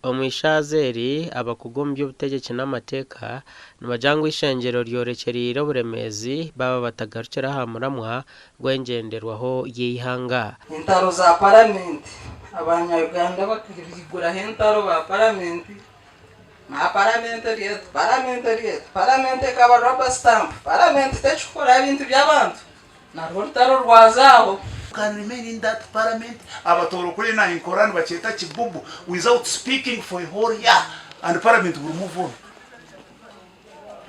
Omu ishaaza eri, abakugu omu by'obutegyeki n'amateeka nibagira ngu eishengyero ryorekyereire oburemeezi baaba batagarukire aha muramwa gw'engyenderwaho y'eihanga. Entaro za paramenti, Abanya Uganda bakiguraho entaro ba paramenti, na paramenti eri eti, paramenti eri eti, paramenti ekaba rubber stamp, paramenti tekikukora bintu by'abantu. Narwo orutaro rwaza aho. Can remain in that parliament abatooro kuri na inkora nibakyeta kibubu without speaking for a whole year and parliament will move on.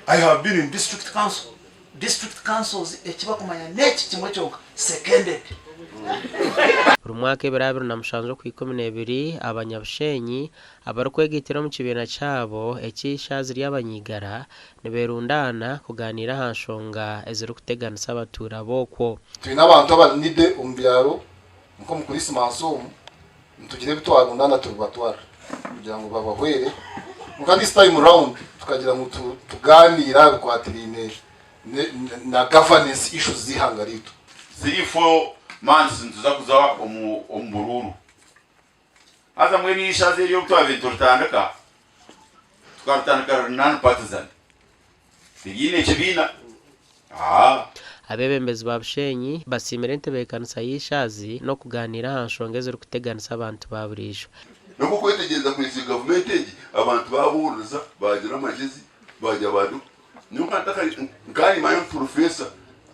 I have been in district council, district councils ekibakumanya neki kimwe kyonka seconded. Buri mwaka ebiro 27 Okwikumineebiri, Abanyabushenyi abarikwegaitira omu kibiina kyabo eky'eishaazi ry'Abanyaigara Niberundaana kugaaniira aha nshonga ezirikuteganisa abatuura b'okwo. Twine abantu abari needy omu byaro nk'omu Kurisimansi omu nitugira ebi twarundaana tubibatwarira kugira ngu babahwere kwonka this time round tukagira ngu tugaaniire aha bikwatiraine na governance issues z'eihanga ryaitu. 3, 4 months nituza kuza omu buruuru. Haza mbwenu eishaza eri obu twabaire nituritandika, tukaritandika riri non-partisan, tiriine kibiina. Aa. Abeebembezi ba Bushenyi basiimire entebeekanisa y'eishaazi n'okugaaniira aha nshonga ezirikuteganisa abantu ba buriijo. Nikwo kwetegyereza kwizire gavumenti egi abantu babuuririza bagira amagyezi bagira ba Nyowe nkaba nimanya ngu purofeesa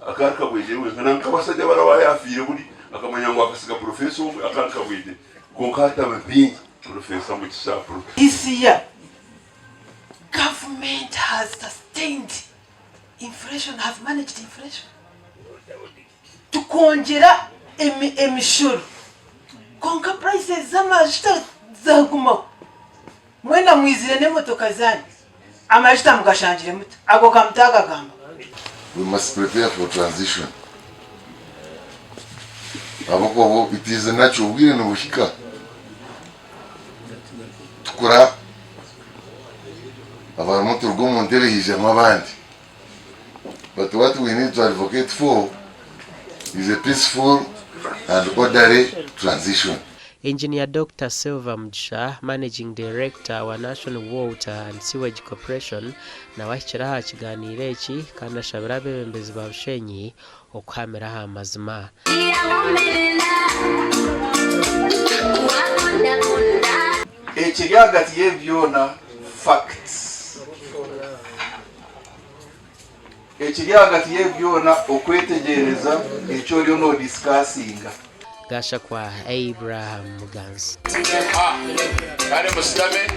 akaba ari Kabwegyere wenka na nk'abashaija bari aba yaafiire buri akamanya ngu akasiga purofeesa omwe akaba ari Kabwegyere kwonka hati aba baingi purofeesa Mugisha, purofeesa. This year government has sustained inflation, has managed inflation. Tukongyera emishoro kwonka prices z'amajuta zagumaho. Mwena mwizire n'emotoka zanyu, amajuta mugashangire muta? Ago ka mutagagambaho. We must prepare for transition ahabw'okuba obwo it is natural obwire nibuhika tukura abarimu turuga omu ntebe haijamu abandi but what we need to advocate for is a peaceful and orderly transition. Engineer Dokita Silver Mugisha, Managing Director wa National Water and Sewage Corporation nawe ahikire aha kiganiiro eki kandi ashabire abeebembezi ba Bushenyi okuhamira aha mazima. Ekiri ahagati y'ebi byona facts. Ekiri ahagati y'ebi byona okwetegyereza eki oriyo nodisikasinga. Gashakwa Abraham Muganzi. Kare mushutame.